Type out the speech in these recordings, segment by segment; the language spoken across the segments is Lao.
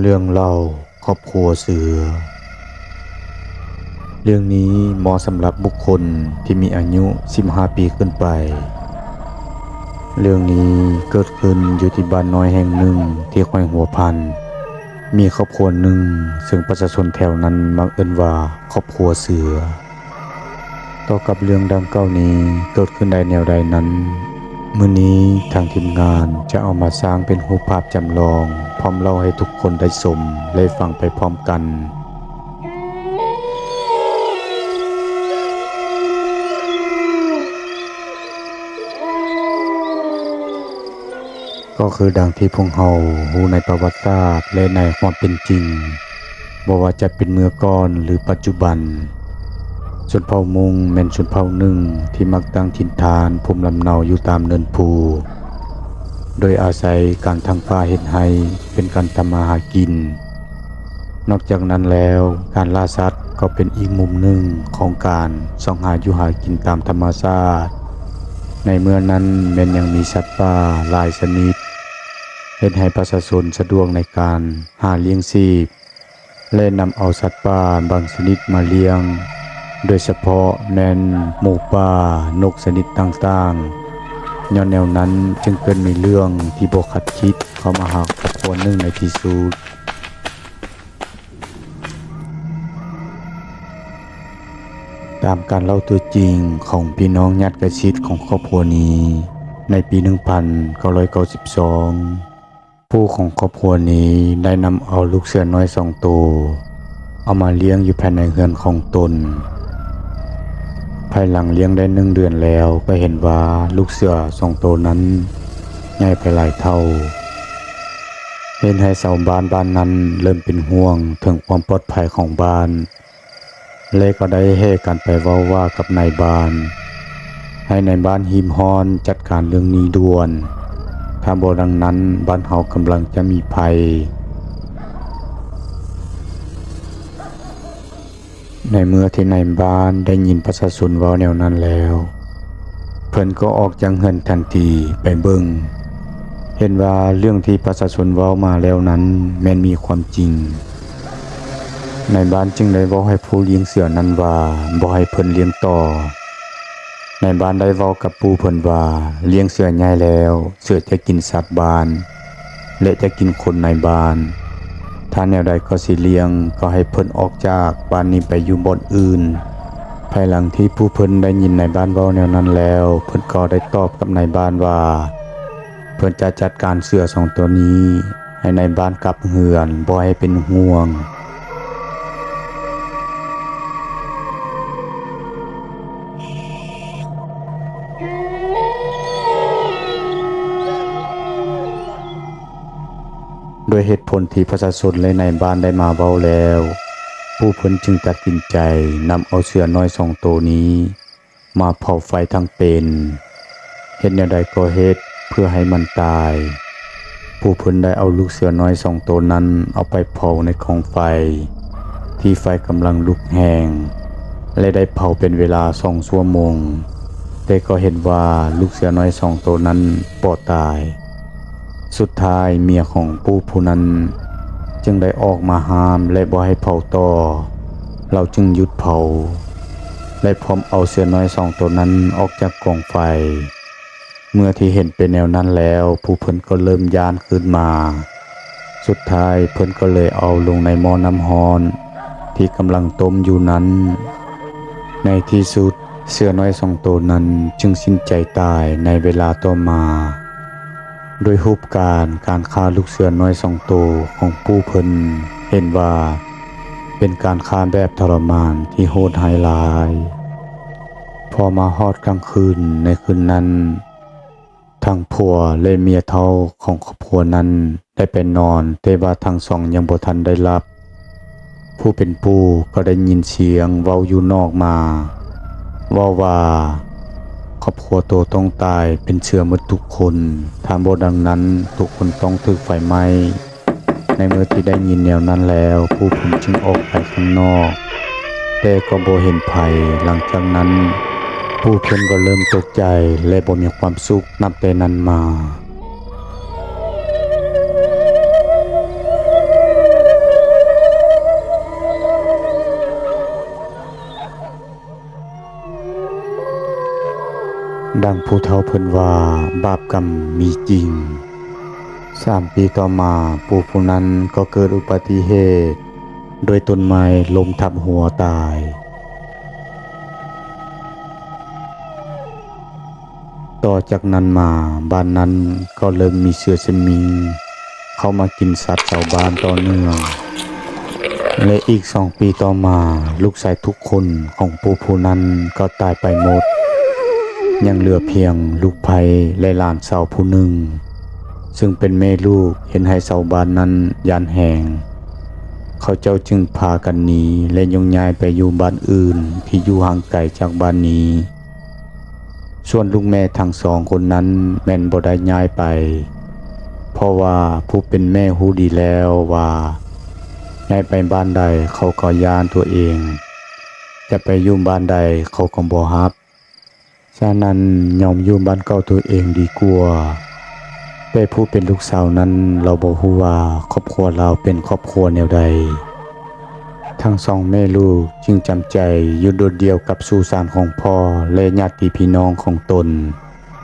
ເລື່ອງເລົ່າຄອບຄົວເສືອ. ເລື່ອງນີ້ເໝາະສຳລັບບຸກຄົນທີ່ມີອາຍຸສິບຫ້າປີຂຶ້ນໄປ. ເລື່ອງນີ້ເກີດຂຶ້ນຢູ່ທີ່ບ້ານນ້ອຍແຫ່ງໜຶ່ງທີ່ແຂວງຫົວພັນ. ມີຄອບຄົວໜຶ່ງ ເຊິ່ງປະຊາຊົນແຖວນັ້ນມັກເອີ້ນວ່າຄອບຄົວເສືອ. ຕໍ່ກັບເລື່ອງດັ່ງກ່າວນີ້ເກີດຂຶ້ນໄດ້ແນວໃດນັ້ນ, ມື້ນີ້ທາງທີມງານຈະເອົາມາສ້າງເປັນຮູບພາບຈຳລອງ ພ້ອມເລົ່າໃຫ້ທຸກຄົນໄດ້ຊົມ ແລະ ຟັງໄປພ້ອມກັນ. ກໍຄືດັ່ງທີ່ພວກເຮົາຮູ້ໃນປະຫວັດສາດ ແລະ ໃນຄວາມເປັນຈິງ, ບໍ່ວ່າຈະເປັນເມື່ອກ່ອນ ຫຼື ປັດຈຸບັນ, ຊົນເຜົ່າມົ້ງແມ່ນຊົນເຜົ່າໜຶ່ງທີ່ມັກຕັ້ງຖິ່ນຖານພູມລຳເນົາຢູ່ຕາມເນີນພູ, ໂດຍອາໄສການຖາງປ່າເຮັດໄຮ່ເປັນການທຳມາຫາກິນ. ນອກຈາກນັ້ນແລ້ວ, ການລ່າສັດກໍເປັນອີກມຸມໜຶ່ງຂອງການຊອກຫາຢູ່ຫາກິນຕາມທຳມະຊາດ. ໃນເມື່ອນັ້ນແມ່ນຍັງມີສັດປ່າຫຼາຍຊະນິດ, ເຮັດໃຫ້ປະຊາຊົນສະດວກໃນການຫາລ້ຽງຊີບ ແລະ ນຳເອົາສັດປ່າບາງຊະນິດມາລ້ຽງ, ໂດຍສະເພາະແມ່ນໝູປ່າ, ນົກຊະນິດຕ່າງໆ. ຍ້ອນແນວນັ້ນຈຶ່ງເກີດມີເລື່ອງທີ່ບໍ່ຄາດຄິດເຂົ້າມາຫາຄອບຄົວໜຶ່ງໃນທີ່ສຸດ. ຕາມການເລົ່າຕົວຈິງຂອງພີ່ນ້ອງຍາດໃກ້ຊິດຂອງຄອບຄົວນີ້, ໃນປີໜຶ່ງພັນເກົ້າຮ້ອຍເກົ້າສິບສອງ ປູ່ຂອງຄອບຄົວນີ້ໄດ້ນຳເອົາລູກເສືອນ້ອຍສອງໂຕ ເອົາມາລ້ຽງຢູ່ພາຍໃນເຮືອນຂອງຕົນ. ພາຍຫຼັງລ້ຽງໄດ້ໜຶ່ງເດືອນແລ້ວ ກໍເຫັນວ່າລູກເສືອສອງໂຕນັ້ນໃຫຍ່ໄປຫຼາຍເທົ່າ, ເຮັດໃຫ້ຊາວບ້ານບ້ານນັ້ນເລີ່ມເປັນຫ່ວງເຖິງຄວາມປອດໄພຂອງບ້ານ. ແລະ ກໍໄດ້ແຫ່ກັນໄປເວົ້າວ່າກັບນາຍບ້ານ, ໃຫ້ນາຍບ້ານຮີບຮ້ອນຈັດການເລື່ອງນີ້ດ່ວນ, ຖ້າບໍ່ດັ່ງນັ້ນ ບ້ານເຮົາກຳລັງຈະມີໄພ. ໃນເມື່ອທີ່ນາຍບ້ານໄດ້ຍິນປະຊາຊົນເວົ້າແນວນັ້ນແລ້ວ, ເພິ່ນກໍອອກຈາກເຮືອນທັນທີໄປເບິ່ງ, ເຫັນວ່າເລື່ອງທີ່ປະຊາຊົນເວົ້າມາແລ້ວນັ້ນແມ່ນມີຄວາມຈິງ. ນາຍບ້ານຈຶ່ງໄດ້ເວົ້າໃຫ້ຜູ້ລ້ຽງເສືອນັ້ນວ່າບໍ່ໃຫ້ເພິ່ນລ້ຽງຕໍ່. ນາຍບ້ານໄດ້ເວົ້າກັບປູ່ເພິ່ນວ່າ, ລ້ຽງເສືອໃຫຍ່ແລ້ວ, ເສືອຈະກິນສັດບ້ານ ແລະ ຈະກິນຄົນໃນບ້ານ. ຖ້າແນວໃດກໍຊິລ້ຽງ, ກໍໃຫ້ເພິ່ນອອກຈາກບ້ານນີ້ໄປຢູ່ບ່ອນອື່ນ. ພາຍຫຼັງທີ່ປູ່ເພິ່ນໄດ້ຍິນນາຍບ້ານເວົ້າແນວນັ້ນແລ້ວ, ເພິ່ນກໍໄດ້ຕອບກັບນາຍບ້ານວ່າ ເພິ່ນຈະຈັດການເສືອສອງໂຕນີ້ໃຫ້ນາຍບ້ານກັບເຮືອນ, ບໍ່ໃຫ້ເປັນຫ່ວງ. ດ້ວຍເຫດຜົນທີ່ປະຊາຊົນ ແລະ ນາຍບ້ານໄດ້ມາເວົ້າແລ້ວ, ປູ່ເພິ່ນຈຶ່ງຕັດສິນໃຈນຳເອົາເສືອນ້ອຍສອງໂຕນີ້ ມາເຜົາໄຟທັງເປັນ. ເຮັດແນວໃດກໍເຮັດເພື່ອໃຫ້ມັນຕາຍ. ຜູ້ເພິ່ນໄດ້ເອົາລູກເສືອນ້ອຍສອງໂຕນັ້ນເອົາໄປເຜົາໃນກອງໄຟ ທີ່ໄຟກຳລັງລຸກແຮງ ແລະ ໄດ້ເຜົາເປັນເວລາສອງຊົ່ວໂມງ, ແຕ່ກໍເຫັນວ່າລູກເສືອນ້ອຍສອງໂຕນັ້ນບໍ່ຕາຍ. ສຸດທ້າຍເມຍຂອງປູ່ຜູ້ນັ້ນຈຶ່ງໄດ້ອອກມາຫ້າມ ແລະ ບໍ່ໃຫ້ເຜົາຕໍ່. ລາວຈຶ່ງຢຸດເຜົາ ແລະ ພ້ອມເອົາເສືອນ້ອຍສອງໂຕນັ້ນອອກຈາກກອງໄຟ. ເມື່ອທີ່ເຫັນເປັນແນວນັ້ນແລ້ວ, ຜູ້ເພິ່ນກໍເລີ່ມຢ້ານຂຶ້ນມາ. ສຸດທ້າຍເພິ່ນກໍເລີຍເອົາລົງໃນໝໍ້ນ້ຳຮ້ອນທີ່ກຳລັງຕົ້ມຢູ່ນັ້ນ. ໃນທີ່ສຸດ, ເສືອນ້ອຍສອງໂຕນັ້ນຈຶ່ງສິ້ນໃຈຕາຍໃນເວລາຕໍ່ມາ. ດ້ວຍຮູບການການຂ້າລູກເສືອນ້ອຍສອງໂຕຂອງປູ່ເພິ່ນ ເຫັນວ່າເປັນການຂ້າແບບທໍລະມານທີ່ໂຫດຮ້າຍຫຼາຍ. ພໍມາຮອດກາງຄືນໃນຄືນນັ້ນ, ທັງຜົວ ແລະ ເມຍເຖົ້າຂອງຄອບຄົວນັ້ນໄດ້ໄປນອນ, ແຕ່ວ່າທັງສອງຍັງບໍ່ທັນໄດ້ຫຼັບ. ຜູ້ເປັນປູ່ກໍໄດ້ຍິນສຽງເວົ້າຢູ່ນອກມາ, ເວົ້າວ່າ, ຄອບຄົວໂຕຕ້ອງຕາຍເປັນເຊື້ອໝົດທຸກຄົນ, ຖ້າບໍ່ດັ່ງນັ້ນ, ທຸກຄົນຕ້ອງຖືກໄຟໄໝ້. ໃນເມື່ອທີ່ໄດ້ຍິນແນວນັ້ນແລ້ວ, ຜູ້ເພິ່ນຈຶ່ງອອກໄປຂ້າງນອກ, ແຕ່ກໍບໍ່ເຫັນໃຜ. ຫຼັງຈາກນັ້ນ, ຜູ້ເພິ່ນກໍເລີ່ມຕົກໃຈ ແລະ ບໍ່ມີຄວາມສຸກນັບແຕ່ນັ້ນມາ. ດັ່ງຜູ້ເຖົ້າເພິ່ນວ່າ ບາບກຳມີຈິງ. ສາມປີຕໍ່ມາ, ປູ່ຜູ້ນັ້ນກໍເກີດອຸບັດຕິເຫດ ໂດຍຕົ້ນໄມ້ລົ້ມທັບຫົວຕາຍ. ຕໍ່ຈາກນັ້ນມາ, ບ້ານນັ້ນກໍເລີ່ມມີເສືອສະມິງເຂົ້າມາກິນສັດຊາວບ້ານຕໍ່ເນື່ອງ ແລະ ອີກສອງປີຕໍ່ມາ, ລູກຊາຍທຸກຄົນຂອງປູ່ຜູ້ນັ້ນກໍຕາຍໄປໝົດ, ຍັງເຫຼືອພຽງລູກໃພ້ ແລະ ຫຼານສາວຜູ້ໜຶ່ງ ຊຶ່ງເປັນແມ່ລູກ ເຮັດໃຫ້ຊາວບ້ານນັ້ນຢ້ານແຮງ. ເຂົາເຈົ້າຈຶ່ງພາກັນໜີ ແລະ ໂຍກຍ້າຍໄປຢູ່ບ້ານອື່ນທີ່ຢູ່ຫ່າງໄກຈາກບ້ານນີ້. ສ່ວນລູກແມ່ທັງສອງຄົນນັ້ນແມ່ນບໍ່ໄດ້ຍ້າຍໄປ, ເພາະວ່າຜູ້ເປັນແມ່ຮູ້ດີແລ້ວວ່າ ຍ້າຍໄປບ້ານໃດເຂົາກໍຢ້ານຕົວເອງ, ຈະໄປຢູ່ບ້ານໃດເຂົາກໍບໍ່ຮັບ. ສະນັ້ນ, ຍອມຢູ່ບ້ານເກົ່າຕົວເອງດີກວ່າ. ແຕ່ຜູ້ເປັນລູກສາວນັ້ນ, ລາວບໍ່ຮູ້ວ່າຄອບຄົວລາວເປັນຄອບຄົວແນວໃດ. ທັງສອງແມ່ລູກຈຶ່ງຈຳໃຈຢູ່ໂດດດ່ຽວກັບສຸສານຂອງພໍ່ ແລະ ຍາດຕິພີ່ນ້ອງຂອງຕົນ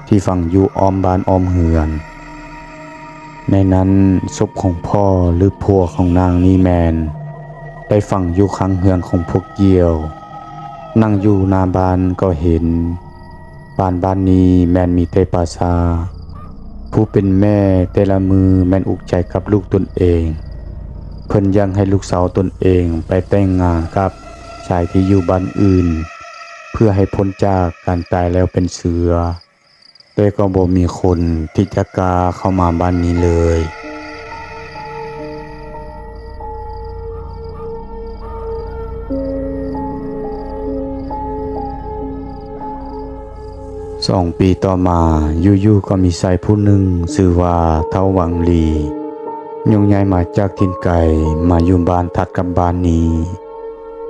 ທີ່ຝັງຢູ່ອ້ອມບ້ານອ້ອມເຮືອນ. ໃນນັ້ນ, ສົບຂອງພໍ່ ຫຼື ຜົວຂອງນາງນີ້ແມ່ນໄດ້ຝັງຢູ່ຂ້າງເຮືອນຂອງພວກກ່ຽວ. ນັ່ງຢູ່ໜ້າບ້ານກໍເຫັນ. ບ້ານ ບ້ານນີ້ແມ່ນມີແຕ່ປ່າຊ້າ. ຜູ້ເປັນແມ່ແຕ່ລະມື້ແມ່ນອຸກໃຈກັບລູກຕົນເອງ. ເພິ່ນຢາກໃຫ້ລູກສາວຕົນເອງໄປແຕ່ງງານກັບຊາຍທີ່ຢູ່ບ້ານອື່ນ ເພື່ອໃຫ້ພົ້ນຈາກການຕາຍແລ້ວເປັນເສືອ, ແຕ່ກໍບໍ່ມີຄົນທີ່ຈະກ້າເຂົ້າມາບ້ານນີ້ເລີຍ. ສອງປີຕໍ່ມາ, ຢູ່ໆກໍມີຊາຍຜູ້ໜຶ່ງຊື່ວ່າທ້າວຫວັງຫຼີ ໂຍກຍ້າຍມາຈາກຖິ່ນໄກ ມາຢູ່ບ້ານຖັດກັບບ້ານນີ້,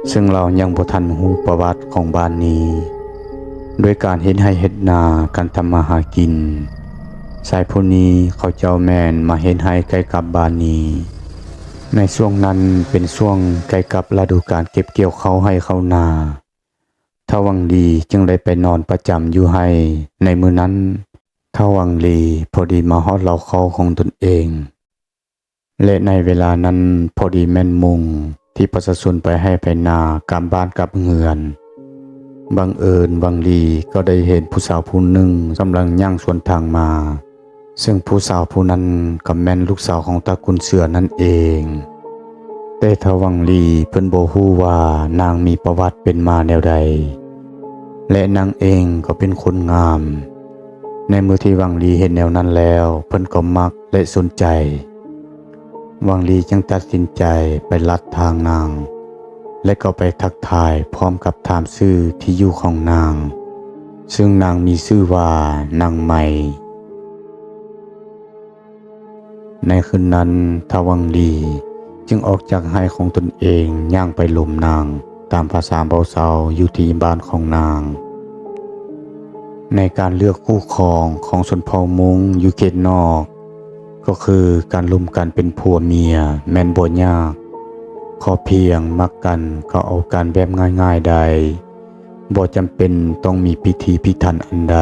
ເຊິ່ງລາວຍັງບໍ່ທັນຮູ້ປະຫວັດຂອງບ້ານນີ້. ດ້ວຍການເຮັດໄຮ່ເຮັດນາ, ການທຳມາຫາກິນ, ຊາຍຜູ້ນີ້ເຂົາເຈົ້າແມ່ນມາເຮັດໄຮ່ໃກ້ກັບບ້ານນີ້. ໃນຊ່ວງນັ້ນເປັນຊ່ວງໃກ້ກັບລະດູການເກັບກ່ຽວເຂົ້າໄຮ່ເຂົ້ານາ. ທ້າວຫວັງຫຼີຈຶ່ງໄດ້ໄປນອນປະຈຳຢູ່ໄຮ່. ໃນມື້ນັ້ນ, ທ້າວຫວັງຫຼີພໍດີມາຮອດເລົ້າເຂົ້າຂອງຕົນເອງ ແລະ ໃນເວລານັ້ນພໍດີແມ່ນໂມງທີ່ປະຊາຊົນໄປໄຮ່ໄປນາ ກັບບ້ານກັບເຮືອນ. ບັງເອີນຫວັງຫຼີກໍໄດ້ເຫັນຜູ້ສາວຜູ້ໜຶ່ງກຳລັງຍ່າງສວນທາງມາ. ເຊິ່ງຜູ້ສາວຜູ້ນັ້ນກໍແມ່ນລູກສາວຂອງຕະກຸນເສືອນັ້ນເອງ. ແຕ່ທ້າວຫວັງຫຼີເພິ່ນບໍ່ຮູ້ວ່ານາງມີປະຫວັດເປັນມາແນວໃດ ແລະ ນາງເອງກໍເປັນຄົນງາມ. ໃນມື້ທີ່ຫວັງຫຼີເຫັນແນວນັ້ນແລ້ວ, ເພິ່ນກໍມັກ ແລະ ສົນໃຈ. ຫວັງຫຼີຈຶ່ງຕັດສິນໃຈໄປລັດທາງນາງ ແລະ ກໍໄປທັກທາຍພ້ອມກັບຖາມຊື່ທີ່ຢູ່ຂອງນາງ, ເຊິ່ງນາງມີຊື່ວ່ານາງໄມ. ໃນຄືນນັ້ນ, ທ້າວຫວັງຫຼີຈຶ່ງອອກຈາກໄຮ່ຂອງຕົນເອງ, ຍ່າງໄປລົມນາງຕາມພາສາເບົາເຊົາຢູ່ທີ່ບ້ານຂອງນາງ. ໃນການເລືອກຄູ່ຄອງຂອງຊົນເຜົ່າມົ້ງຢູ່ເຂດນອກ, ກໍຄືການລົມກັນເປັນຜົວເມຍແມ່ນບໍ່ຍາກ. ຂໍພຽງມັກກັນກໍເອົາກັນແບບງ່າຍໆໄດ້, ບໍ່ຈຳເປັນຕ້ອງມີພິຖີພິຖັນອັນໃດ.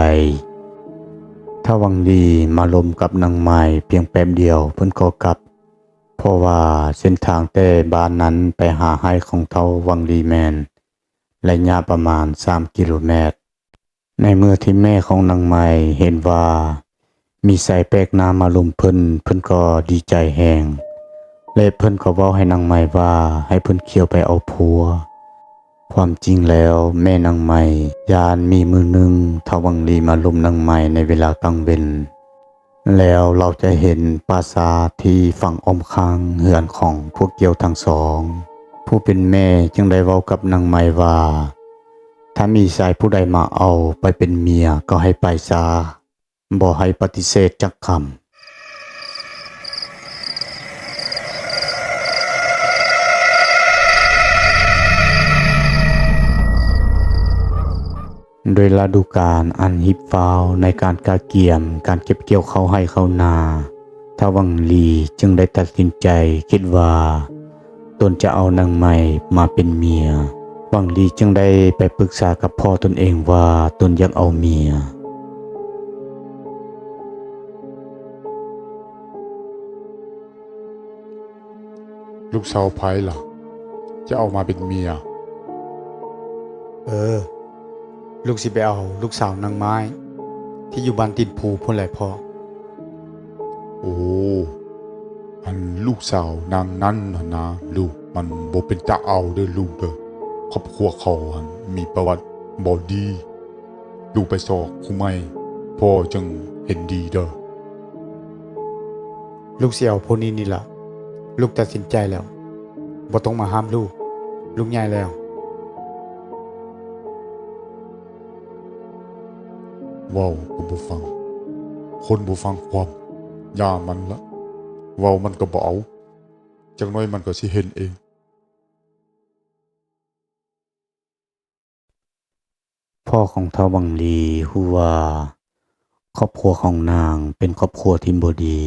ທ້າວຫວັງຫຼີມາລົມກັບນາງໄມພຽງແປັບດຽວເພິ່ນກໍກັບ, ເພາະວ່າເສັ້ນທາງແຕ່ບ້ານນັ້ນໄປຫາໄຮ່ຂອງທ້າວຫວັງຫຼີແມ່ນໄລຍະປະມານສາມກິໂລແມັດ. ໃນເມື່ອທີ່ແມ່ຂອງນາງໄມເຫັນວ່າມີຊາຍແປກໜ້າມາລົມເພິ່ນ, ເພິ່ນກໍດີໃຈແຮງ ແລະ ເພິ່ນກໍເວົ້າໃຫ້ນາງໄມວ່າໃຫ້ເພິ່ນຂຽວໄປເອົາຜົວ. ຄວາມຈິງແລ້ວແມ່ນາງໄມຢ້ານມີມື້ໜຶ່ງທ້າວຫວັງຫຼີມາລົມນາງໄມໃນເວລາກາງເວັນ ແລ້ວລາວຈະເຫັນປາສາດທີ່ຝັງອ້ອມຂ້າງເຮືອນຂອງພວກກ່ຽວທັງສອງ. ຜູ້ເປັນແມ່ຈຶ່ງໄດ້ເວົ້າກັບນາງໄມວ່າ ຖ້າມີຊາຍຜູ້ໃດມາເອົາໄປເປັນເມຍກໍໃຫ້ໄປຊະ, ບໍ່ໃຫ້ປະຕິເສດຈັກຄຳ. ດ້ວຍລະດູການອັນຮີບຟ້າວໃນການກະກຽມການເກັບກ່ຽວເຂົ້າໄຮ່ເຂົ້ານາ, ທ້າວຫວັງຫຼີຈຶ່ງໄດ້ຕັດສິນໃຈຄິດວ່າຕົນຈະເອົານາງໄມມາເປັນເມຍ. ຫວັງຫຼີຈຶ່ງໄດ້ໄປປຶກສາກັບພໍ່ຕົນເອງວ່າຕົນຢາກເອົາເມຍ. ລູກສາວໃຜລະ ຈະເອົາມາເປັນເມຍ? ເອີ ລູກຊິໄປເອົາລູກສາວນາງໄມ້ ທີ່ຢູ່ບ້ານຕີນພູພຸ້ນແຫຼະພໍ່. ໂອ້ ອັນລູກສາວນາງນັ້ນຫັ້ນນະລູກ, ມັນບໍ່ເປັນຕາເອົາເດີລູກເດີ. ຄອບຄົວເຂົາຫັ້ນມີປະຫວັດບໍ່ດີ. ລູກໄປຊອກຜູ້ໃໝ່ ພໍ່ຈຶ່ງເຫັນດີເດີ. ລູກຊິເອົາຜູ້ນີ້ນີ້ລະ. ລູກຕັດສິນໃຈແລ້ວ. ບໍ່ຕ້ອງມາຫ້າມລູກ. ລູກໃຫຍ່ແລ້ວ. ເວົ້າກໍບໍ່ຟັງ, ຄົນບໍ່ຟັງຄວາມ, ຢ່າມັນລະ. ເວົ້າມັນກໍບໍ່ເອົາ. ຈັກໜ້ອຍມັນກໍຊິເຫັນເອງ. ພໍ່ຂອງທ້າວຫວັງຫຼີຮູ້ວ່າຄອບຄົວຂອງນາງເປັນຄອບຄົວທີ່ບໍ່ດີ,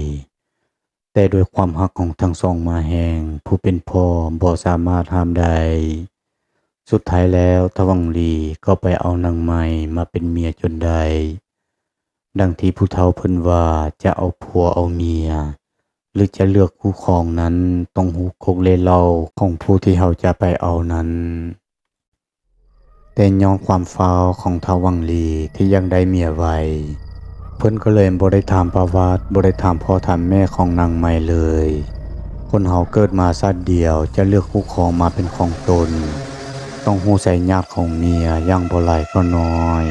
ແຕ່ດ້ວຍຄວາມຮັກຂອງທັງສອງໝ້າແຮງ, ຜູ້ເປັນພໍ່ບໍ່ສາມາດຫ້າມໄດ້. ສຸດທ້າຍແລ້ວ ທ້າວຫວັງຫຼີກໍໄປເອົານາງໃໝ່ມາເປັນເມຍຈົນໄດ້. ດັ່ງທີ່ຜູ້ເຖົ້າເພິ່ນວ່າ ຈະເອົາຜົວເອົາເມຍ ຫຼື ຈະເລືອກຄູ່ຄອງນັ້ນ ຕ້ອງຮູ້ກົກເລເຫຼົ່າຂອງຜູ້ທີ່ເຮົາຈະໄປເອົານັ້ນ. ແຕ່ຍ້ອນຄວາມຟ້າວຂອງທ້າວຫວັງຫຼີທີ່ຢາກໄດ້ເມຍໄວ, ເພິ່ນກໍເລີຍບໍ່ໄດ້ຖາມປະຫວັດ, ບໍ່ໄດ້ຖາມພໍ່ຖາມແມ່ຂອງນາງໃໝ່ເລີຍ. ຄົນເຮົາເກີດມາຊາດດຽວ ຈະເລືອກຄູ່ຄອງມາເປັນຂອງຕົນ, ຕ້ອງຮູ້ໄຊຍາດຂອງເມຍຢ່າງບໍ່ຫຼາຍກໍໜ້ອຍ.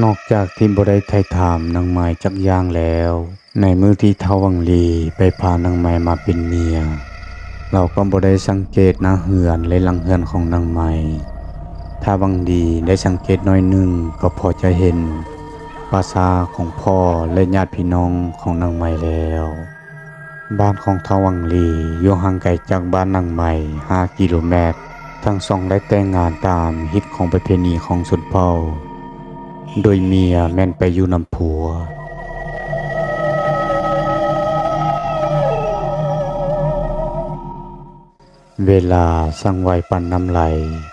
ນອກຈາກທີ່ບໍ່ໄດ້ໄຖ່ຖາມນາງໃໝ່ຈັກຢ່າງແລ້ວ, ໃນມື້ທີ່ທ້າວຫວັງຫຼີໄປພານາງໃໝ່ມາເປັນເມຍ, ລາວກໍບໍ່ໄດ້ສັງເກດໜ້າເຮືອນ ແລະ ຫຼັງເຮືອນຂອງນາງໃໝ່. ຖ້າຫວັງດີໄດ້ສັງເກດໜ້ອຍໜຶ່ງ ກໍພໍຈະເຫັນປ່າຊ້າຂອງພໍ່ ແລະ ຍາດພີ່ນ້ອງຂອງນາງໃໝ່ແລ້ວ. ບ້ານຂອງທ້າວຫວັງຫຼີຢູ່ຫ່າງໄກຈາກບ້ານນາງໃໝ່ຫ້າກິໂລແມັດ. ທັງສອງໄດ້ແຕ່ງງານຕາມຮີດຂອງປະເພນີຂອງຊົນເຜົ່າ, ໂດຍເມຍແມ່ນໄປຢູ່ນຳຜົວ. ເວລາຊ່າງໄວປານນ້ຳໄຫຼ,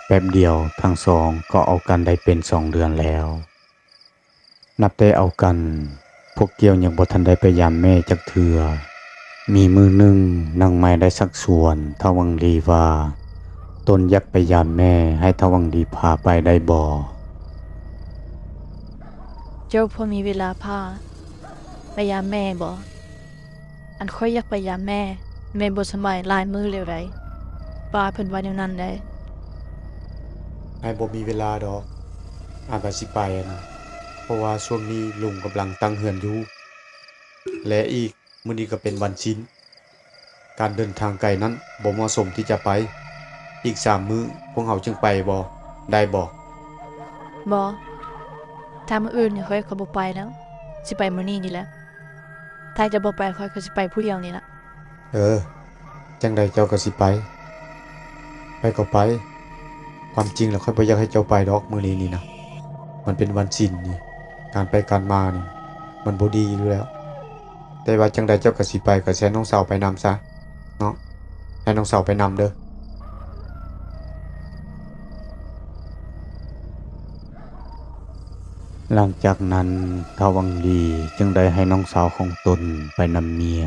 ແປັບດຽວທັງສອງກໍເອົາກັນໄດ້ເປັນສອງເດືອນແລ້ວ. ນັບແຕ່ເອົາກັນ, ພວກກ່ຽວຍັງບໍ່ທັນໄດ້ໄປຢາມແມ່ຈັກເທື່ອ. ມີມື້ໜຶ່ງ, ນາງໃໝ່ໄດ້ຊັກຊວນທ້າວຫວັງຫຼີວ່າ ຕົນຢາກໄປຢາມແມ່, ໃຫ້ທ້າວຫວັງຫຼີພາໄປໄດ້ບໍ່? ເຈົ້າພໍມີເວລາພາໄປຢາມແມ່ບໍ່? ອັນຂ້ອຍຢາກໄປຢາມແມ່, ແມ່ບໍ່ສະບາຍຫຼາຍມື້ແລ້ວໃດ໋. ປ້າເພິ່ນວ່າແນວນັ້ນໃດ໋. ອ້າຍບໍ່ມີເວລາດອກ, ອ້າຍວ່າຊິໄປຫັ້ນນະ, ເພາະວ່າຊ່ວງນີ້ລຸງກຳລັງຕັ້ງເຮືອນຢູ່ ແລະ ອີກມື້ນີ້ກໍເປັນວັນສິນ, ການເດີນທາງໄກນັ້ນບໍ່ເໝາະສົມທີ່ຈະໄປ. ອີກສາມມື້ພວກເຮົາຈຶ່ງໄປບໍ່ ໄດ້ບໍ່? ບໍ່, ຖ້າມື້ອື່ນນີ້ຂ້ອຍກໍບໍ່ໄປແລ້ວ, ຊິໄປມື້ນີ້ນີ້ແຫຼະ. ຖ້າເຈົ້າບໍ່ໄປ ຂ້ອຍກໍຊິໄປຜູ້ດຽວນີ້ລະ. ເອີ, ຈັ່ງໃດເຈົ້າກໍຊິໄປ, ໄປກໍໄປ. ຄວາມຈິງແລ້ວຂ້ອຍບໍ່ຢາກໃຫ້ເຈົ້າໄປດອກ ມື້ນີ້ນີ້ນະ, ມັນເປັນວັນສິນນີ້, ການໄປການມານີ້ ມັນບໍ່ດີຢູ່ແລ້ວ. ແຕ່ວ່າຈັ່ງໃດເຈົ້າກໍຊິໄປ, ກໍຊິໃຫ້ນ້ອງສາວໄປນຳຊະເນາະ, ໃຫ້ນ້ອງສາວໄປນຳເດີ. ຫຼັງຈາກນັ້ນ ທ້າວຫວັງຫຼີຈຶ່ງໄດ້ໃຫ້ນ້ອງສາວຂອງຕົນໄປນຳເມຍ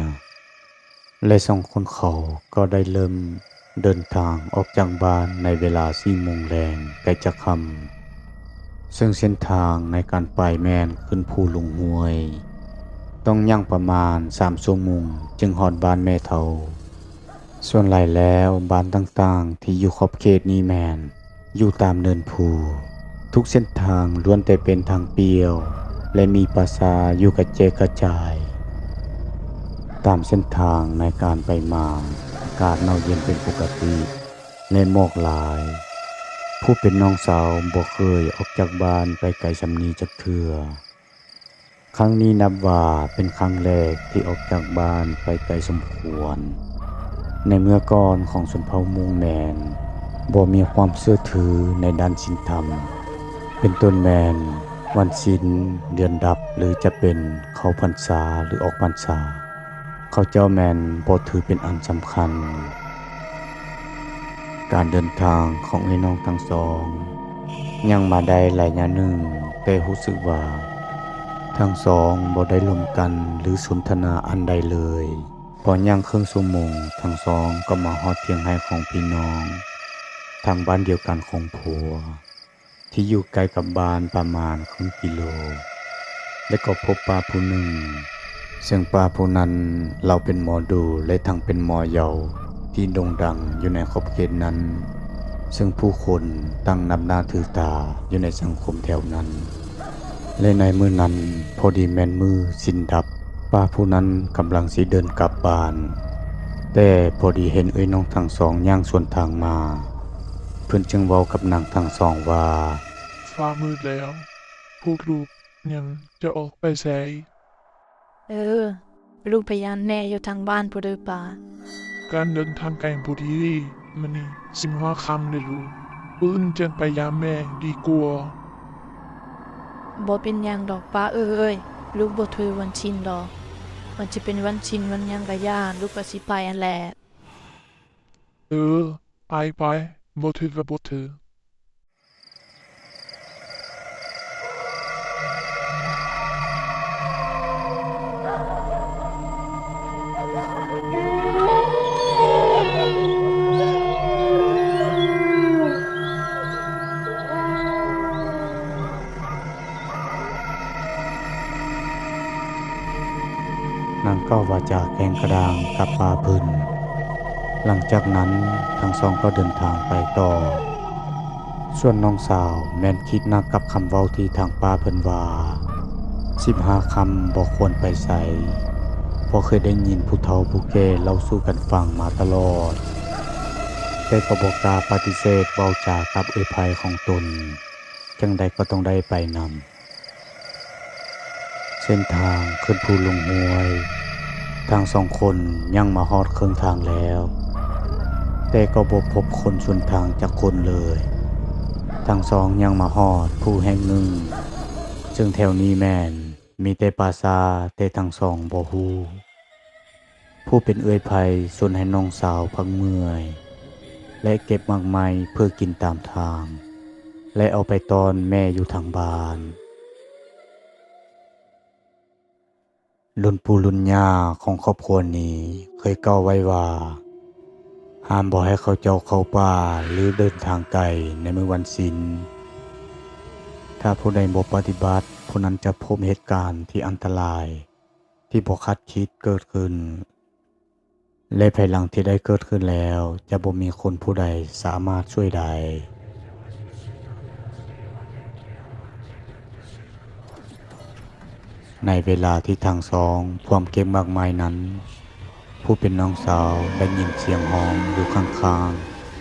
ແລະ ສອງຄົນເຂົາກໍໄດ້ເລີ່ມເດີນທາງອອກຈາກບ້ານໃນເວລາສີ່ໂມງແລງໃກ້ຈະຄ່ຳ, ເຊິ່ງເສັ້ນທາງໃນການໄປແມ່ນຂຶ້ນພູລົງຫ້ວຍ, ຕ້ອງຍ່າງປະມານສາມຊົ່ວໂມງຈຶ່ງຮອດບ້ານແມ່ເຖົ້າ. ສ່ວນຫຼາຍແລ້ວ ບ້ານຕ່າງໆທີ່ຢູ່ຂອບເຂດນີ້ແມ່ນຢູ່ຕາມເນີນພູ. ທຸກເສັ້ນທາງລ້ວນແຕ່ເປັນທາງປ່ຽວ ແລະ ມີປ່າຊ້າຢູ່ກະແຈກກະຈາຍ. ຕາມເສັ້ນທາງໃນການໄປມາ, ອາກາດໜາວເຢັນເປັນປົກກະຕິ ແລະ ໝອກຫຼາຍ. ຜູ້ເປັນນ້ອງສາວບໍ່ເຄີຍອອກຈາກບ້ານໄປໄກສ່ຳນີ້ຈັກເທື່ອ. ຄັ້ງນີ້ນັບວ່າເປັນຄັ້ງແລກທີ່ອອກຈາກບ້ານໄປໄກສົມຄວນ. ໃນເມື່ອກ່ອນຂອງຊົນເຜົ່າມົ້ງແມ່ນບໍ່ມີຄວາມເຊື່ອຖືໃນດ້ານສິນທຳ, ເປັນຕົ້ນແມ່ນວັນສິນ, ເດືອນດັບ ຫຼື ຈະເປັນເຂົ້າພັນສາ ຫຼື ອອກພັນສາ. ເຂົາເຈົ້າແມ່ນບໍ່ຖືເປັນອັນສຳຄັນ. ການເດີນທາງຂອງເອື້ອຍນ້ອງທັງສອງຍ່າງມາໄດ້ໄລຍະໜຶ່ງ, ແຕ່ຮູ້ສຶກວ່າທັງສອງບໍ່ໄດ້ລົມກັນ ຫຼື ສົນທະນາອັນໃດເລີຍ. ພໍຍ່າງເຄິ່ງຊົ່ວໂມງ, ທັງສອງກໍມາຮອດຖຽງໄຮ່ຂອງພີ່ນ້ອງທາງບ້ານດຽວກັນຂອງຜົວ ທີ່ຢູ່ໃກ້ກັບບ້ານປະມານເຄິ່ງກິໂລ ແລະ ກໍພົບປ້າຜູ້ໜຶ່ງ, ເຊິ່ງປ້າຜູ້ນັ້ນລາວເປັນໝໍດູ ແລະ ທັງເປັນໝໍເຍົາທີ່ໂດ່ງດັງຢູ່ໃນຂອບເຂດນັ້ນ, ເຊິ່ງຜູ້ຄົນຕ່າງນັບໜ້າຖືຕາຢູ່ໃນສັງຄົມແຖວນັ້ນ. ແລະ ໃນມື້ນັ້ນພໍດີແມ່ນມື້ສິນດັບ, ປ້າຜູ້ນັ້ນກຳລັງຊິເດີນກັບບ້ານ, ແຕ່ພໍດີເຫັນເອື້ອຍນ້ອງທັງສອງຍ່າງສວນທາງມາ, ເພິ່ນຈຶ່ງເວົ້າກັບນາງທັງສອງວ່າ, ຟ້າມືດແລ້ວ, ພວກລູກຍັງຈະອອກໄປໃສ? ເອີ ລູກໄປຢາມແມ່ຢູ່ທາງບ້ານພຸ້ນເດີປ້າ. ການເດີນທາງໄກບໍ່ດີເດ້, ມື້ນີ້ສິບຫ້າຄ່ຳເດ້ລູກ, ມື້ອື່ນຈັ່ງໄປຢາມແມ່ດີກວ່າ. ບໍ່ເປັນຫຍັງດອກປ້າເອີຍ, ລູກບໍ່ຖືວັນສິນດອກ, ມັນຈະເປັນວັນສິນວັນຫຍັງກະຢ່າ, ລູກກະຊິໄປຫັ້ນແຫຼະ. ເອີ ໄປ ໄປ, ບໍ່ຖືກະບໍ່ຖື. ນາງກ່າວວາຈາແກ່ງກະດ້າງກັບປ້າເພິ່ນ. ຫຼັງຈາກນັ້ນທັງສອງກໍເດີນທາງໄປຕໍ່. ສ່ວນນ້ອງສາວແມ່ນຄິດໜັກກັບຄຳເວົ້າທີ່ທາງປ້າເພິ່ນວ່າ ສິບຫ້າຄ່ຳບໍ່ຄວນໄປໃສ, ເພາະເຄີຍໄດ້ຍິນຜູ້ເຖົ້າຜູ້ແກ່ເລົ່າສູ່ກັນຟັງມາຕະຫຼອດ, ແຕ່ກໍບໍ່ກ້າປະຕິເສດເວົ້າຈາກັບເອື້ອຍໃພ້ຂອງຕົນ, ຈັ່ງໃດກໍຕ້ອງໄດ້ໄປນຳ. ເສັ້ນທາງຂຶ້ນພູລົງຫ້ວຍ, ທັງສອງຄົນຍ່າງມາຮອດເຄິ່ງທາງແລ້ວ, ແຕ່ກໍບໍ່ພົບຄົນສວນທາງຈັກຄົນເລີຍ. ທັງສອງຍ່າງມາຮອດພູແຫ່ງໜຶ່ງ, ເຊິ່ງແຖວນີ້ແມ່ນມີແຕ່ປ່າຊ້າ, ແຕ່ທັງສອງບໍ່ຮູ້. ຜູ້ເປັນເອື້ອຍໃພ້ຊົນໃຫ້ນ້ອງສາວພັກເມື່ອຍ ແລະ ເກັບໝາກໄມ້ເພື່ອກິນຕາມທາງ ແລະ ເອົາໄປຕ້ອນແມ່ຢູ່ທາງບ້ານ. ລຸນປູລຸນຍ່າຂອງຄອບຄົວນີ້ເຄີຍກ່າວໄວ້ວ່າ, ຫ້າມບໍ່ໃຫ້ເຂົາເຈົ້າເຂົ້າປ່າ ຫຼື ເດີນທາງໄກໃນມື້ວັນສິນ. ຖ້າຜູ້ໃດບໍ່ປະຕິບັດ, ຜູ້ນັ້ນຈະພົບເຫດການທີ່ອັນຕະລາຍ ທີ່ບໍ່ຄາດຄິດເກີດຂຶ້ນ ແລະ ພາຍຫຼັງທີ່ໄດ້ເກີດຂຶ້ນແລ້ວ ຈະບໍ່ມີຄົນຜູ້ໃດສາມາດຊ່ວຍໄດ້. ໃນເວລາທີ່ທັງສອງພວມເກັບໝາກໄມ້ນັ້ນ, ຜູ້ເປັນນ້ອງສາວໄດ້ຍິນສຽງຮ້ອງຢູ່ຂ້າງ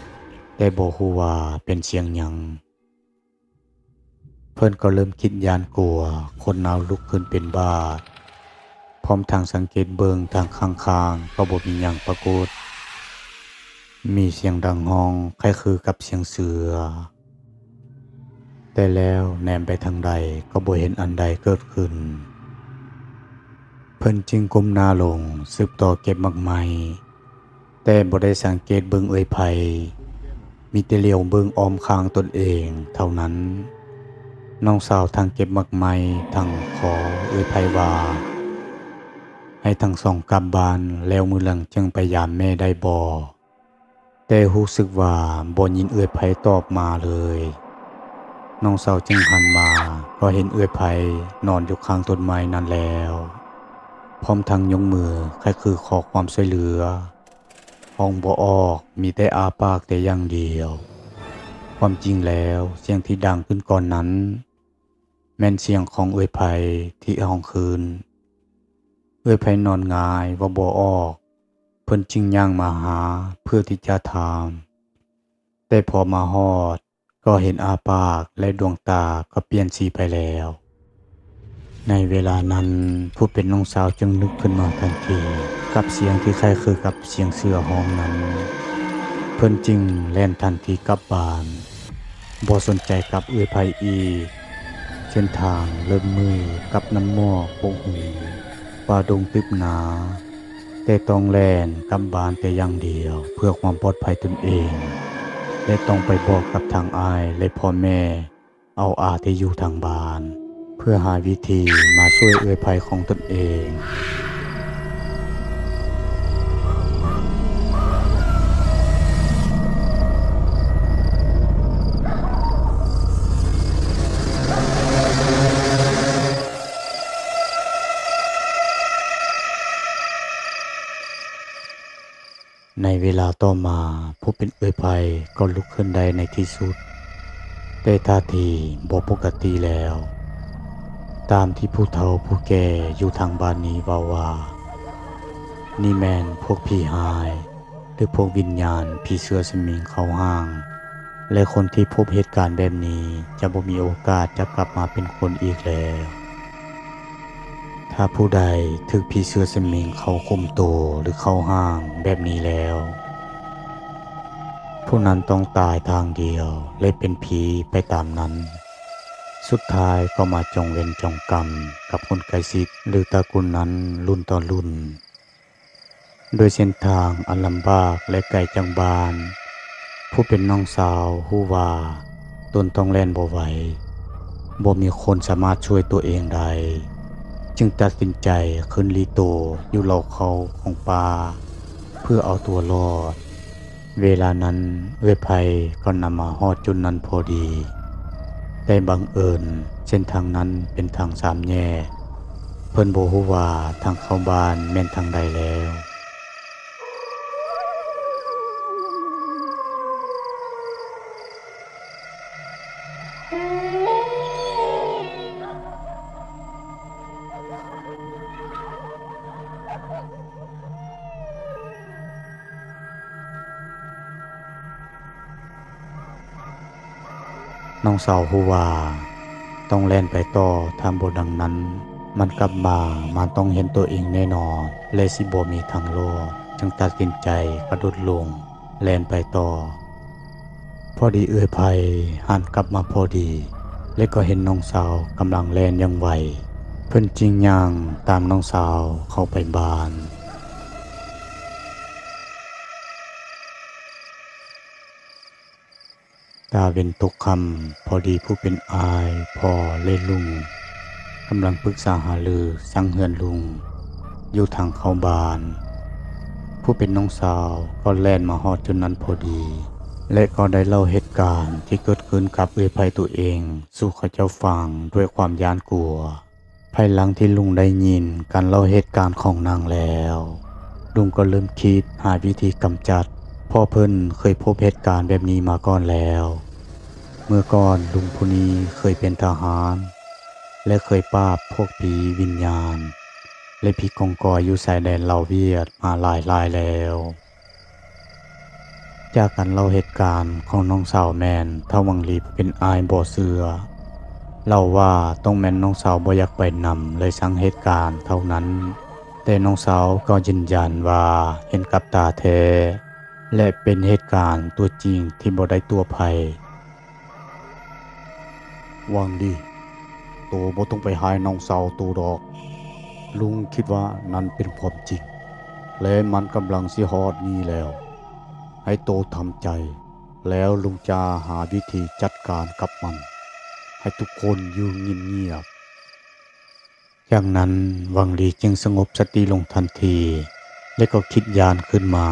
ໆ, ແຕ່ບໍ່ຮູ້ວ່າເປັນສຽງຫຍັງ. ເພິ່ນກໍເລີ່ມຄິດຢ້ານກົວ, ຂົນໜາວລຸກຂຶ້ນເປັນບາດ, ພ້ອມທັງສັງເກດເບິ່ງທາງຂ້າງໆ ກໍບໍ່ມີຫຍັງປາກົດ. ມີສຽງດັງຮ້ອງຄ້າຍຄືກັບສຽງເສືອ, ແຕ່ແລ້ວແນມໄປທາງໃດກໍບໍ່ເຫັນອັນໃດເກີດຂຶ້ນ. ເພິ່ນຈຶ່ງກົ້ມໜ້າລົງສືບຕໍ່ເກັບໝາກໄມ້, ແຕ່ບໍ່ໄດ້ສັງເກດເບິ່ງເອື້ອຍໃພ້, ມີແຕ່ຫຼຽວເບິ່ງອ້ອມຂ້າງຕົນເອງເທົ່ານັ້ນ. ນ້ອງສາວທັງເກັບໝາກໄມ້ທັງຂໍເອື້ອຍໃພ້ວ່າ ໃຫ້ທັງສອງກັບບ້ານ ແລ້ວມື້ຫຼັງຈຶ່ງໄປຢາມແມ່ໄດ້ບໍ່? ແຕ່ຮູ້ສຶກວ່າບໍ່ຍິນເອື້ອຍໃພ້ຕອບມາເລີຍ. ນ້ອງສາວຈຶ່ງຫັນມາ ກໍເຫັນເອື້ອຍໃພ້ນອນຢູ່ຂ້າງຕົ້ນໄມ້ນັ້ນແລ້ວ, ພ້ອມທັງຍົກມືຄ້າຍຄືຂໍຄວາມຊ່ວຍເຫຼືອ. ຮ້ອງບໍ່ອອກ, ມີແຕ່ອ້າປາກແຕ່ຢ່າງດຽວ. ຄວາມຈິງແລ້ວ, ສຽງທີ່ດັງຂຶ້ນກ່ອນນັ້ນ ແມ່ນສຽງຂອງເອື້ອຍໃພ້ທີ່ຮ້ອງຄືນ. ເອື້ອຍໃພ້ນອນຫງາຍເວົ້າບໍ່ອອກ, ເພິ່ນຈຶ່ງຍ່າງມາຫາເພື່ອທີ່ຈະຖາມ, ແຕ່ພໍມາຮອດ, ກໍເຫັນອ້າປາກ ແລະ ດວງຕາກໍປ່ຽນສີໄປແລ້ວ. ໃນເວລານັ້ນ, ຜູ້ເປັນນ້ອງສາວຈຶ່ງນຶກຂຶ້ນມາທັນທີ ກັບສຽງທີ່ຄ້າຍຄືກັບສຽງເສືອຮ້ອງນັ້ນ. ເພິ່ນຈຶ່ງແລ່ນທັນທີກັບບ້ານ, ບໍ່ສົນໃຈກັບເອື້ອຍໃພ້ອີກ. ເສັ້ນທາງເລີ່ມມືດກັບນ້ຳໝອກປົກຫຸ້ມ, ປ່າດົງຕຶບໜາ, ແຕ່ຕ້ອງແລ່ນກັບບ້ານແຕ່ຢ່າງດຽວເພື່ອຄວາມປອດໄພຕົນເອງ ແລະ ຕ້ອງໄປບອກກັບທາງອ້າຍ ແລະ ພໍ່ແມ່ເອົາອາທີ່ຢູ່ທາງບ້ານ ເພື່ອຫາວິທີມາຊ່ວຍເອື້ອຍໃພ້ຂອງຕົນເອງ. ໃນເວລາຕໍ່ມາ, ຜູ້ເປັນເອື້ອຍໃພ້ກໍລຸກຂຶ້ນໄດ້ໃນທີ່ສຸດ, ແຕ່ທ່າທີບໍ່ປົກກະຕິແລ້ວ. ຕາມທີ່ຜູ້ເຖົ້າຜູ້ແກ່ຢູ່ທາງບ້ານນີ້ເວົ້າວ່າ, ນີ້ແມ່ນພວກຜີຮ້າຍ ຫຼື ພວກວິນຍານຜີເສືອສະມິງເຂົ້າຮ່າງ, ແລະ ຄົນທີ່ພົບເຫດການແບບນີ້ຈະບໍ່ມີໂອກາດຈະກັບມາເປັນຄົນອີກແລ້ວ. ຖ້າຜູ້ໃດຖືກຜີເສືອສະມິງເຂົ້າຄຸມໂຕ ຫຼື ເຂົ້າຮ່າງແບບນີ້ແລ້ວ, ຜູ້ນັ້ນຕ້ອງຕາຍທາງດຽວ ແລະ ເປັນຜີໄປຕາມນັ້ນ. ສຸດທ້າຍກໍມາຈອງເວນຈອງກຳກັບຄົນໃກ້ຊິດ ຫຼື ຕະກຸນນັ້ນລຸ້ນຕໍ່ລຸ້ນ. ດ້ວຍເສັ້ນທາງອັນລຳບາກ ແລະ ໄກຈາກບ້ານ, ຜູ້ເປັນນ້ອງສາວຮູ້ວ່າຕົນຕ້ອງແລ່ນບໍ່ໄຫວ, ບໍ່ມີຄົນສາມາດຊ່ວຍຕົວເອງໄດ້, ຈຶ່ງຕັດສິນໃຈຂຶ້ນລີໂຕຢູ່ເລົ້າເຂົ້າຂອງປ່າເພື່ອເອົາຕົວລອດ. ເວລານັ້ນເອື້ອຍໃພ້ກໍນຳມາຮອດຈຸດນັ້ນພໍດີ, ແຕ່ບັງເອີນເສັ້ນທາງນັ້ນເປັນທາງສາມແຍກ, ເພິ່ນບໍ່ຮູ້ວ່າທາງເຂົ້າບ້ານແມ່ນທາງໃດແລ້ວ. ນ້ອງສາວຮູ້ວ່າຕ້ອງແລ່ນໄປຕໍ່, ຖ້າບໍ່ດັ່ງນັ້ນມັນກັບມາ, ມັນຕ້ອງເຫັນຕົວເອງແນ່ນອນ ແລະ ຊິບໍ່ມີທາງລອດ, ຈຶ່ງຕັດສິນໃຈກະໂດດລົງແລ່ນໄປຕໍ່. ພໍດີເອື້ອຍໃພ້ຫັນກັບມາພໍດີ ແລະ ກໍເຫັນນ້ອງສາວກຳລັງແລ່ນຢ່າງໄວ, ເພິ່ນຈຶ່ງຍ່າງຕາມນ້ອງສາວເຂົ້າໄປບ້ານ. ຕາເວັນຕົກຄ່ຳ, ພໍດີຜູ້ເປັນອ້າຍ, ພໍ່ ແລະ ລຸງກຳລັງປຶກສາຫາລືສ້າງເຮືອນລຸງຢູ່ທາງເຂົ້າບ້ານ. ຜູ້ເປັນນ້ອງສາວກໍແລ່ນມາຮອດຈຸດນັ້ນພໍດີ ແລະ ກໍໄດ້ເລົ່າເຫດການທີ່ເກີດຂຶ້ນກັບເອື້ອຍໃພ້ຕົວເອງສູ່ເຂົາເຈົ້າຟັງດ້ວຍຄວາມຢ້ານກົວ. ພາຍຫຼັງທີ່ລຸງໄດ້ຍິນການເລົ່າເຫດການຂອງນາງແລ້ວ, ລຸງກໍເລີ່ມຄິດຫາວິທີກຳຈັດ, ເພາະເພິ່ນເຄີຍພົບເຫດການແບບນີ້ມາກ່ອນແລ້ວ. ເມື່ອກ່ອນລຸງຜູ້ນີ້ເຄີຍເປັນທະຫານ ແລະ ເຄີຍປາບພວກຜີວິນຍານ ແລະ ຜີກອງກອຍຢູ່ຊາຍແດນລາວຫວຽດມາຫຼາຍໆແລ້ວ. ຈາກການເລົ່າເຫດການຂອງນ້ອງສາວແມ່ນ ທ້າວຫວັງຫຼີຜູ້ເປັນອ້າຍບໍ່ເຊື່ອ, ເລົ່າວ່າຕ້ອງແມ່ນນ້ອງສາວບໍ່ຢາກໄປນຳ ເລີຍສ້າງເຫດການເທົ່ານັ້ນ, ແຕ່ນ້ອງສາວກໍຢືນຢັນວ່າເຫັນກັບຕາແທ້ ແລະ ເປັນເຫດການຕົວຈິງທີ່ບໍ່ໄດ້ຕົວະໃຜ. ຫວັງດີ, ໂຕບໍ່ຕ້ອງໄປຮ້າຍນ້ອງສາວໂຕດອກ. ລຸງຄິດວ່ານັ້ນເປັນຄວາມຈິງ ແລະ ມັນກຳລັງຊິຮອດນີ້ແລ້ວ. ໃຫ້ໂຕທຳໃຈ, ແລ້ວລຸງຈະຫາວິທີຈັດການກັບມັນ. ໃຫ້ທຸກຄົນຢູ່ງຽບໆ. ຈາກນັ້ນ ຫວັງຫຼີຈຶ່ງສະຫງົບສະຕິລົງທັນທີ ແລະ ກໍຄິດຢ້ານຂຶ້ນມາ.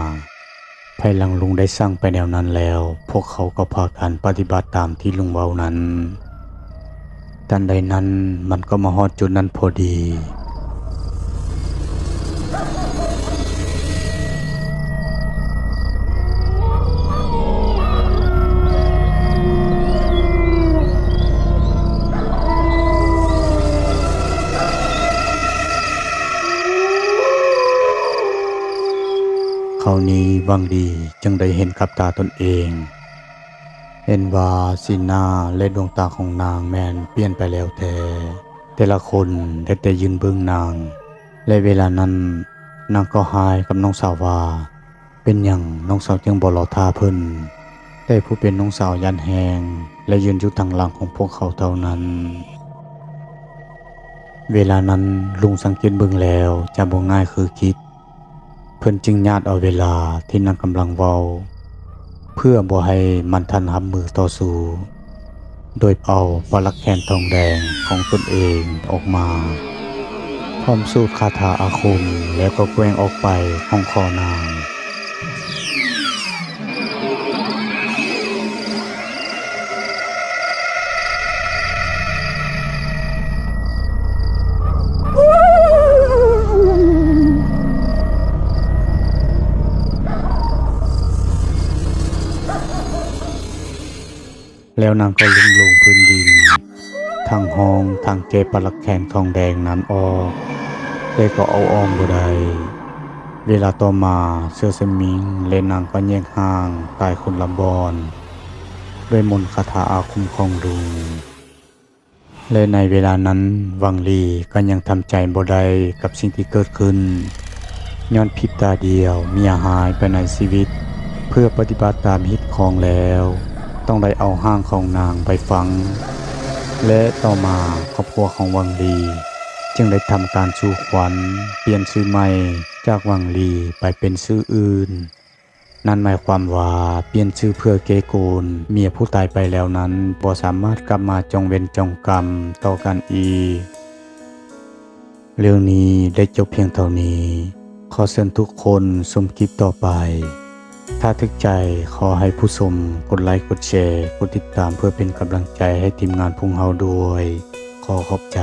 ພາຍຫຼັງລຸງໄດ້ສັ່ງໄປແນວນັ້ນແລ້ວ, ພວກເຂົາກໍພາກັນປະຕິບັດຕາມທີ່ລຸງເວົ້ານັ້ນ. ທັນໃດນັ້ນ, ມັນກໍມາຮອດຈຸດນັ້ນພໍດີ. ຄາວນີ້ຫວັງດີຈຶ່ງໄດ້ເຫັນກັບຕາຕົນເອງ, ເຫັນວ່າສີໜ້າ ແລະ ດວງຕາຂອງນາງແມ່ນປ່ຽນໄປແລ້ວແທ້. ແຕ່ລະຄົນໄດ້ແຕ່ຢືນເບິ່ງນາງ, ແລະ ເວລານັ້ນນາງກໍຮ້າຍກັບນ້ອງສາວວ່າ, ເປັນຫຍັງນ້ອງສາວຈຶ່ງບໍ່ລໍຖ້າເພິ່ນ? ແຕ່ຜູ້ເປັນນ້ອງສາວຢ້ານແຮງ ແລະ ຢືນຢູ່ທາງຫຼັງຂອງພວກເຂົາເທົ່ານັ້ນ. ເວລານັ້ນລຸງສັງເກດເບິ່ງແລ້ວຈະບໍ່ງ່າຍຄືຄິດ, ເພິ່ນຈຶ່ງຍາດເອົາເວລາທີ່ນາງກຳລັງເວົ້າ ເພື່ອບໍ່ໃຫ້ມັນທັນຮັບມືຕໍ່ສູ້. ໂດຍເອົາປະຫຼັກແຂນທອງແດງຂອງຕົນເອງອອກມາ, ພ້ອມສູດຄາຖາອາຄົມ ແລ້ວກໍແກວ່ງອອກໄປຫ້ອງຄໍນາງ. ເ ແລ້ວນາງກໍລົ້ມລົງພື້ນດິນ ທັງຮ້ອງທັງແກະປະຫຼັກແຂນທອງແດງນັ້ນອອກ ແຕ່ກໍເອົາອອກບໍ່ໄດ້. ເວລາຕໍ່ມາ ເສືອສະໝິງ ແລະ ນາງກໍແຍກຮ່າງຕາຍຄົນລະບ່ອນ ດ້ວຍມົນຄາຖາອາຄົມຂອງລຸງ. ແລະ ໃນເວລານັ້ນ ວັງລີກໍຍັງທຳໃຈບໍ່ໄດ້ກັບສິ່ງທີ່ເກີດຂຶ້ນ ຍ້ອນພິບຕາດຽວເມຍຫາຍໄປໃນຊີວິດ ເພື່ອປະຕິບັດຕາມຮີດຄອງແລ້ວ ຕ້ອງໄດ້ເອົາຮ່າງຂອງນາງໄປຝັງ ແລະ ຕໍ່ມາຄອບຄົວຂອງວັງລີຈຶ່ງໄດ້ທຳການສູ່ຂວັນ ປ່ຽນຊື່ໃໝ່ຈາກວັງລີໄປເປັນຊື່ອື່ນ. ນັ້ນໝາຍຄວາມວ່າ ປ່ຽນຊື່ເພື່ອເກໂກນເມຍຜູ້ຕາຍໄປແລ້ວນັ້ນ ບໍ່ສາມາດກັບມາຈອງເວນຈອງກຳຕໍ່ກັນອີກ. ເລື່ອງນີ້ໄດ້ຈົບພຽງເທົ່ານີ້. ຂໍເຊີນທຸກຄົນຊົມຄລິບຕໍ່ໄປ. ຖ້າຖືກໃຈ ຂໍໃຫ້ຜູ້ຊົມກົດໄລ, ກົດແຊ, ກົດຕິດຕາມ ເພື່ອເປັນກຳລັງໃຈໃຫ້ທີມງານພວກເຮົາດ້ວຍ. ຂໍຂອບໃຈ.